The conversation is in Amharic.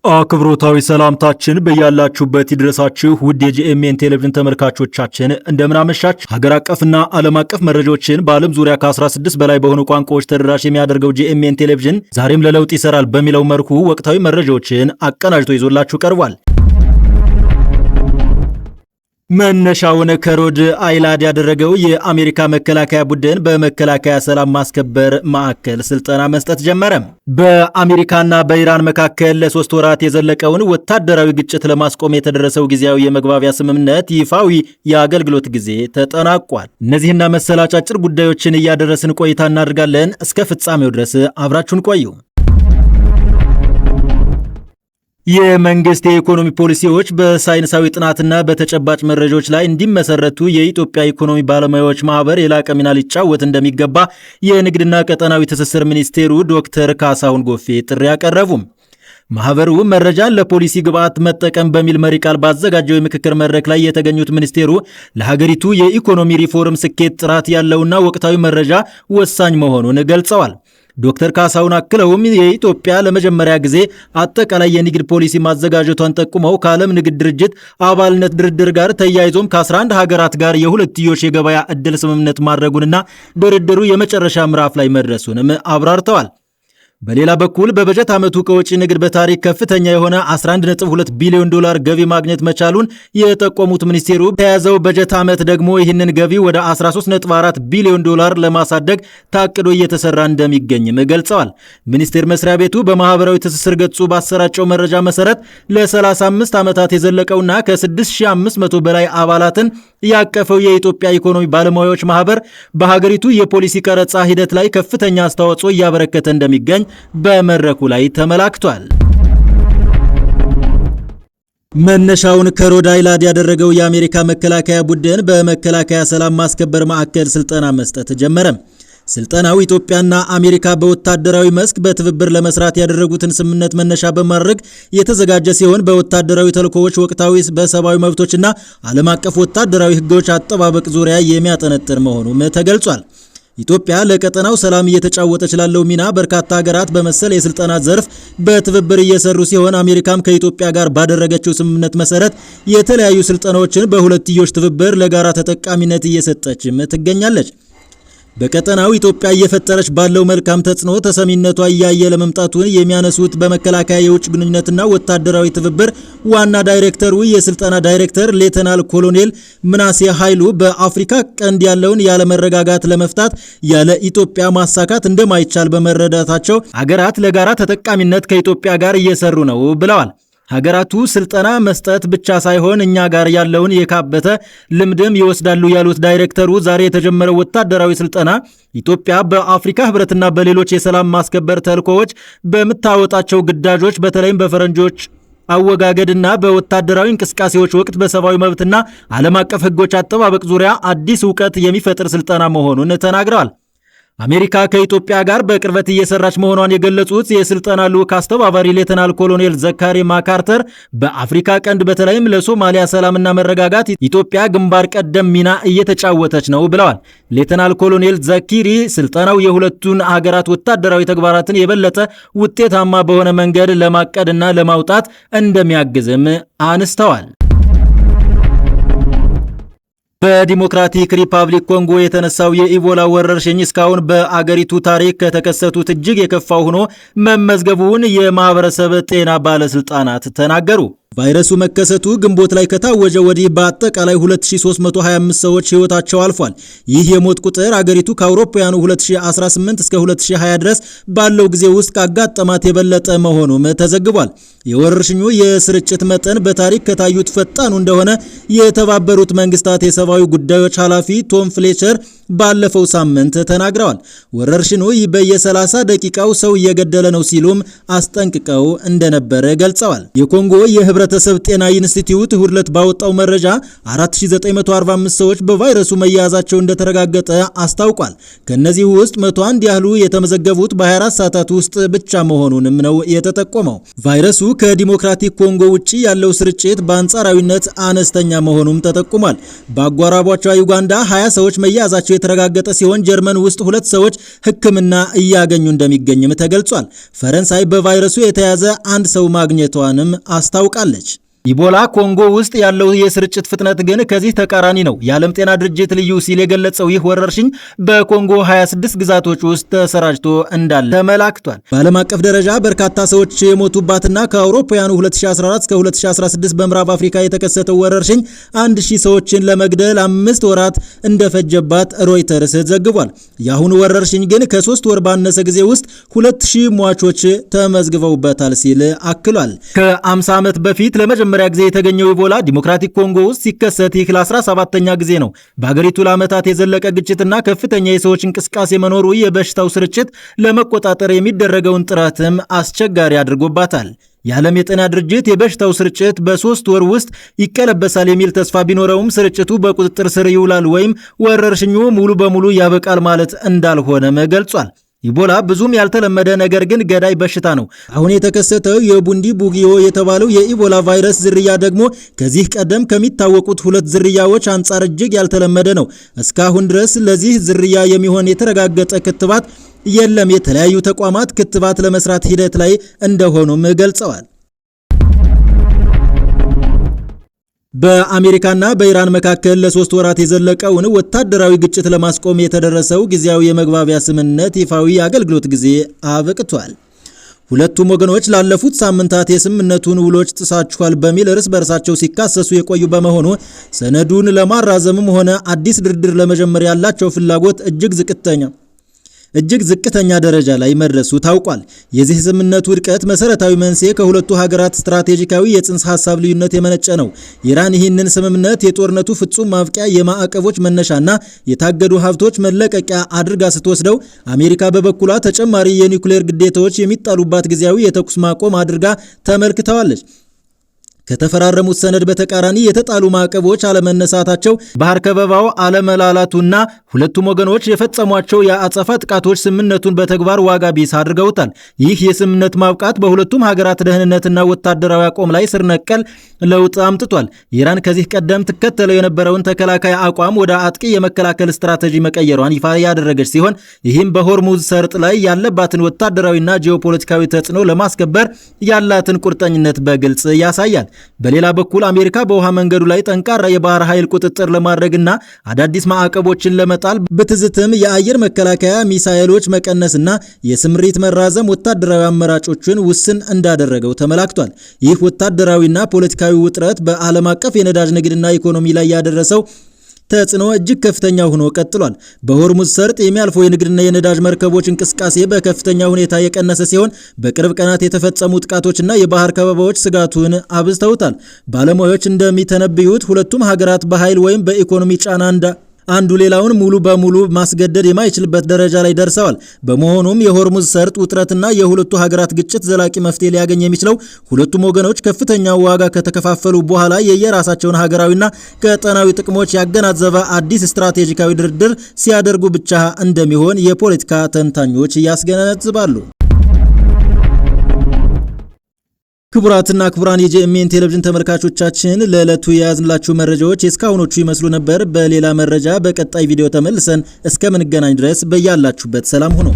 አክብሮታዊ ሰላምታችን በያላችሁበት ይድረሳችሁ ውድ የጂኤምኤን ቴሌቪዥን ተመልካቾቻችን፣ እንደምን አመሻችሁ። ሀገር አቀፍና ዓለም አቀፍ መረጃዎችን በዓለም ዙሪያ ከ16 በላይ በሆኑ ቋንቋዎች ተደራሽ የሚያደርገው ጂኤምኤን ቴሌቪዥን ዛሬም ለለውጥ ይሰራል በሚለው መርሁ ወቅታዊ መረጃዎችን አቀናጅቶ ይዞላችሁ ቀርቧል። መነሻውን ከሮድ አይላንድ ያደረገው የአሜሪካ መከላከያ ቡድን በመከላከያ ሰላም ማስከበር ማዕከል ስልጠና መስጠት ጀመረ። በአሜሪካና በኢራን መካከል ለ3 ወራት የዘለቀውን ወታደራዊ ግጭት ለማስቆም የተደረሰው ጊዜያዊ የመግባቢያ ስምምነት ይፋዊ የአገልግሎት ጊዜ ተጠናቋል። እነዚህና መሰል አጫጭር ጉዳዮችን እያደረስን ቆይታ እናደርጋለን። እስከ ፍጻሜው ድረስ አብራችሁን ቆዩ። የመንግስት የኢኮኖሚ ፖሊሲዎች በሳይንሳዊ ጥናትና በተጨባጭ መረጃዎች ላይ እንዲመሰረቱ የኢትዮጵያ ኢኮኖሚ ባለሙያዎች ማህበር የላቀ ሚና ሊጫወት እንደሚገባ የንግድና ቀጠናዊ ትስስር ሚኒስቴሩ ዶክተር ካሳሁን ጎፌ ጥሪ አቀረቡ። ማህበሩ መረጃን ለፖሊሲ ግብዓት መጠቀም በሚል መሪ ቃል ባዘጋጀው የምክክር መድረክ ላይ የተገኙት ሚኒስቴሩ ለሀገሪቱ የኢኮኖሚ ሪፎርም ስኬት ጥራት ያለውና ወቅታዊ መረጃ ወሳኝ መሆኑን ገልጸዋል። ዶክተር ካሳሁን አክለውም የኢትዮጵያ ለመጀመሪያ ጊዜ አጠቃላይ የንግድ ፖሊሲ ማዘጋጀቷን ጠቁመው ከዓለም ንግድ ድርጅት አባልነት ድርድር ጋር ተያይዞም ከ11 ሀገራት ጋር የሁለትዮሽ የገበያ ዕድል ስምምነት ማድረጉንና ድርድሩ የመጨረሻ ምዕራፍ ላይ መድረሱንም አብራርተዋል። በሌላ በኩል በበጀት ዓመቱ ከወጪ ንግድ በታሪክ ከፍተኛ የሆነ 11.2 ቢሊዮን ዶላር ገቢ ማግኘት መቻሉን የጠቆሙት ሚኒስቴሩ በተያዘው በጀት ዓመት ደግሞ ይህንን ገቢ ወደ 13.4 ቢሊዮን ዶላር ለማሳደግ ታቅዶ እየተሰራ እንደሚገኝም ገልጸዋል። ሚኒስቴር መስሪያ ቤቱ በማህበራዊ ትስስር ገጹ ባሰራጨው መረጃ መሰረት ለ35 ዓመታት የዘለቀውና ከ6500 በላይ አባላትን ያቀፈው የኢትዮጵያ ኢኮኖሚ ባለሙያዎች ማህበር በሀገሪቱ የፖሊሲ ቀረጻ ሂደት ላይ ከፍተኛ አስተዋጽኦ እያበረከተ እንደሚገኝ በመድረኩ ላይ ተመላክቷል። መነሻውን ከሮድ አይላንድ ያደረገው የአሜሪካ መከላከያ ቡድን በመከላከያ ሰላም ማስከበር ማዕከል ስልጠና መስጠት ጀመረ። ስልጠናው ኢትዮጵያና አሜሪካ በወታደራዊ መስክ በትብብር ለመስራት ያደረጉትን ስምምነት መነሻ በማድረግ የተዘጋጀ ሲሆን በወታደራዊ ተልዕኮዎች ወቅታዊ በሰብአዊ መብቶችና ዓለም አቀፍ ወታደራዊ ሕጎች አጠባበቅ ዙሪያ የሚያጠነጥን መሆኑም ተገልጿል። ኢትዮጵያ ለቀጠናው ሰላም እየተጫወተች ላለው ሚና በርካታ ሀገራት በመሰል የስልጠና ዘርፍ በትብብር እየሰሩ ሲሆን አሜሪካም ከኢትዮጵያ ጋር ባደረገችው ስምምነት መሰረት የተለያዩ ስልጠናዎችን በሁለትዮሽ ትብብር ለጋራ ተጠቃሚነት እየሰጠችም ትገኛለች። በቀጠናው ኢትዮጵያ እየፈጠረች ባለው መልካም ተጽዕኖ ተሰሚነቷ እያየለ መምጣቱን የሚያነሱት በመከላከያ የውጭ ግንኙነትና ወታደራዊ ትብብር ዋና ዳይሬክተሩ የስልጠና ዳይሬክተር ሌተናል ኮሎኔል ምናሴ ኃይሉ በአፍሪካ ቀንድ ያለውን ያለመረጋጋት ለመፍታት ያለ ኢትዮጵያ ማሳካት እንደማይቻል በመረዳታቸው አገራት ለጋራ ተጠቃሚነት ከኢትዮጵያ ጋር እየሰሩ ነው ብለዋል። ሀገራቱ ስልጠና መስጠት ብቻ ሳይሆን እኛ ጋር ያለውን የካበተ ልምድም ይወስዳሉ ያሉት ዳይሬክተሩ ዛሬ የተጀመረው ወታደራዊ ስልጠና ኢትዮጵያ በአፍሪካ ሕብረትና በሌሎች የሰላም ማስከበር ተልዕኮዎች በምታወጣቸው ግዳጆች በተለይም በፈረንጆች አወጋገድና በወታደራዊ እንቅስቃሴዎች ወቅት በሰብአዊ መብትና ዓለም አቀፍ ሕጎች አጠባበቅ ዙሪያ አዲስ እውቀት የሚፈጥር ስልጠና መሆኑን ተናግረዋል። አሜሪካ ከኢትዮጵያ ጋር በቅርበት እየሰራች መሆኗን የገለጹት የስልጠና ልዑክ አስተባባሪ ሌተናል ኮሎኔል ዘካሪ ማካርተር በአፍሪካ ቀንድ በተለይም ለሶማሊያ ሰላምና መረጋጋት ኢትዮጵያ ግንባር ቀደም ሚና እየተጫወተች ነው ብለዋል። ሌተናል ኮሎኔል ዘኪሪ ስልጠናው የሁለቱን ሀገራት ወታደራዊ ተግባራትን የበለጠ ውጤታማ በሆነ መንገድ ለማቀድና ለማውጣት እንደሚያግዝም አንስተዋል። በዲሞክራቲክ ሪፐብሊክ ኮንጎ የተነሳው የኢቦላ ወረርሽኝ እስካሁን በአገሪቱ ታሪክ ከተከሰቱት እጅግ የከፋው ሆኖ መመዝገቡን የማህበረሰብ ጤና ባለስልጣናት ተናገሩ። ቫይረሱ መከሰቱ ግንቦት ላይ ከታወጀ ወዲህ በአጠቃላይ 2325 ሰዎች ሕይወታቸው አልፏል። ይህ የሞት ቁጥር አገሪቱ ከአውሮፓውያኑ 2018 እስከ 2020 ድረስ ባለው ጊዜ ውስጥ ካጋጠማት የበለጠ መሆኑም ተዘግቧል። የወረርሽኙ የስርጭት መጠን በታሪክ ከታዩት ፈጣኑ እንደሆነ የተባበሩት መንግስታት የሰብአዊ ጉዳዮች ኃላፊ ቶም ፍሌቸር ባለፈው ሳምንት ተናግረዋል። ወረርሽኙ በየ30 ደቂቃው ሰው እየገደለ ነው ሲሉም አስጠንቅቀው እንደነበረ ገልጸዋል። የኮንጎ የህብረተሰብ የህብረተሰብ ጤና ኢንስቲትዩት እሁድ ዕለት ባወጣው መረጃ 4945 ሰዎች በቫይረሱ መያዛቸው እንደተረጋገጠ አስታውቋል። ከነዚህ ውስጥ 101 ያህሉ የተመዘገቡት በ24 ሰዓታት ውስጥ ብቻ መሆኑንም ነው የተጠቆመው። ቫይረሱ ከዲሞክራቲክ ኮንጎ ውጪ ያለው ስርጭት በአንጻራዊነት አነስተኛ መሆኑም ተጠቁሟል። በአጎራባቿ ዩጋንዳ 20 ሰዎች መያዛቸው የተረጋገጠ ሲሆን ጀርመን ውስጥ 2 ሰዎች ሕክምና እያገኙ እንደሚገኝም ተገልጿል። ፈረንሳይ በቫይረሱ የተያዘ አንድ ሰው ማግኘቷንም አስታውቃለች። ኢቦላ ኮንጎ ውስጥ ያለው የስርጭት ፍጥነት ግን ከዚህ ተቃራኒ ነው። የዓለም ጤና ድርጅት ልዩ ሲል የገለጸው ይህ ወረርሽኝ በኮንጎ 26 ግዛቶች ውስጥ ተሰራጭቶ እንዳለ ተመላክቷል። በዓለም አቀፍ ደረጃ በርካታ ሰዎች የሞቱባትና ከአውሮፓውያኑ 2014 እስከ 2016 በምዕራብ አፍሪካ የተከሰተው ወረርሽኝ 1000 ሰዎችን ለመግደል 5 ወራት እንደፈጀባት ሮይተርስ ዘግቧል። የአሁኑ ወረርሽኝ ግን ከ3 ወር ባነሰ ጊዜ ውስጥ 2000 ሟቾች ተመዝግበውበታል ሲል አክሏል። ከ50 ዓመት በፊት ለመጀመሪያ ጊዜ የተገኘው ኢቦላ ዲሞክራቲክ ኮንጎ ውስጥ ሲከሰት ይህ ለ17ኛ ጊዜ ነው። በሀገሪቱ ለዓመታት የዘለቀ ግጭትና ከፍተኛ የሰዎች እንቅስቃሴ መኖሩ የበሽታው ስርጭት ለመቆጣጠር የሚደረገውን ጥረትም አስቸጋሪ አድርጎባታል። የዓለም የጤና ድርጅት የበሽታው ስርጭት በ3 ወር ውስጥ ይቀለበሳል የሚል ተስፋ ቢኖረውም ስርጭቱ በቁጥጥር ስር ይውላል ወይም ወረርሽኙ ሙሉ በሙሉ ያበቃል ማለት እንዳልሆነም ገልጿል። ኢቦላ ብዙም ያልተለመደ ነገር ግን ገዳይ በሽታ ነው። አሁን የተከሰተው የቡንዲ ቡጊዮ የተባለው የኢቦላ ቫይረስ ዝርያ ደግሞ ከዚህ ቀደም ከሚታወቁት 2 ዝርያዎች አንጻር እጅግ ያልተለመደ ነው። እስካሁን ድረስ ለዚህ ዝርያ የሚሆን የተረጋገጠ ክትባት የለም። የተለያዩ ተቋማት ክትባት ለመስራት ሂደት ላይ እንደሆኑም ገልጸዋል። በአሜሪካና በኢራን መካከል ለ3 ወራት የዘለቀውን ወታደራዊ ግጭት ለማስቆም የተደረሰው ጊዜያዊ የመግባቢያ ስምምነት ይፋዊ የአገልግሎት ጊዜ አብቅቷል። ሁለቱም ወገኖች ላለፉት ሳምንታት የስምምነቱን ውሎች ጥሳችኋል በሚል እርስ በርሳቸው ሲካሰሱ የቆዩ በመሆኑ ሰነዱን ለማራዘምም ሆነ አዲስ ድርድር ለመጀመር ያላቸው ፍላጎት እጅግ ዝቅተኛ ደረጃ ላይ መድረሱ ታውቋል። የዚህ ስምምነት ውድቀት መሰረታዊ መንስኤ ከሁለቱ ሀገራት ስትራቴጂካዊ የጽንሰ ሐሳብ ልዩነት የመነጨ ነው። ኢራን ይህንን ስምምነት የጦርነቱ ፍጹም ማብቂያ፣ የማዕቀቦች መነሻና የታገዱ ሀብቶች መለቀቂያ አድርጋ ስትወስደው፣ አሜሪካ በበኩሏ ተጨማሪ የኒውክሌር ግዴታዎች የሚጣሉባት ጊዜያዊ የተኩስ ማቆም አድርጋ ተመልክተዋለች። ከተፈራረሙት ሰነድ በተቃራኒ የተጣሉ ማዕቀቦች አለመነሳታቸው፣ ባህር ከበባው አለመላላቱና ሁለቱም ወገኖች የፈጸሟቸው የአጸፋ ጥቃቶች ስምምነቱን በተግባር ዋጋ ቢስ አድርገውታል። ይህ የስምምነት ማብቃት በሁለቱም ሀገራት ደህንነትና ወታደራዊ አቋም ላይ ስር ነቀል ለውጥ አምጥቷል። ኢራን ከዚህ ቀደም ትከተለው የነበረውን ተከላካይ አቋም ወደ አጥቂ የመከላከል ስትራቴጂ መቀየሯን ይፋ ያደረገች ሲሆን ይህም በሆርሙዝ ሰርጥ ላይ ያለባትን ወታደራዊና ጂኦፖለቲካዊ ተጽዕኖ ለማስከበር ያላትን ቁርጠኝነት በግልጽ ያሳያል። በሌላ በኩል አሜሪካ በውሃ መንገዱ ላይ ጠንካራ የባህር ኃይል ቁጥጥር ለማድረግና አዳዲስ ማዕቀቦችን ለመጣል ብትዝትም የአየር መከላከያ ሚሳኤሎች መቀነስና የስምሪት መራዘም ወታደራዊ አማራጮችን ውስን እንዳደረገው ተመላክቷል። ይህ ወታደራዊና ፖለቲካዊ ውጥረት በዓለም አቀፍ የነዳጅ ንግድና ኢኮኖሚ ላይ ያደረሰው ተጽዕኖ እጅግ ከፍተኛ ሆኖ ቀጥሏል። በሆርሙዝ ሰርጥ የሚያልፈው የንግድና የነዳጅ መርከቦች እንቅስቃሴ በከፍተኛ ሁኔታ የቀነሰ ሲሆን በቅርብ ቀናት የተፈጸሙ ጥቃቶችና የባህር ከበባዎች ስጋቱን አብዝተውታል። ባለሙያዎች እንደሚተነብዩት ሁለቱም ሀገራት በኃይል ወይም በኢኮኖሚ ጫና አንዱ ሌላውን ሙሉ በሙሉ ማስገደድ የማይችልበት ደረጃ ላይ ደርሰዋል። በመሆኑም የሆርሙዝ ሰርጥ ውጥረትና የሁለቱ ሀገራት ግጭት ዘላቂ መፍትሄ ሊያገኝ የሚችለው ሁለቱም ወገኖች ከፍተኛ ዋጋ ከተከፋፈሉ በኋላ የየራሳቸውን ሀገራዊና ቀጠናዊ ጥቅሞች ያገናዘበ አዲስ ስትራቴጂካዊ ድርድር ሲያደርጉ ብቻ እንደሚሆን የፖለቲካ ተንታኞች ያስገነዝባሉ። ክቡራትና ክቡራን የጄኤምኤን ቴሌቪዥን ተመልካቾቻችን ለዕለቱ የያዝንላችሁ መረጃዎች የእስካሁኖቹ ይመስሉ ነበር። በሌላ መረጃ በቀጣይ ቪዲዮ ተመልሰን እስከምንገናኝ ድረስ በያላችሁበት ሰላም ሁኑ።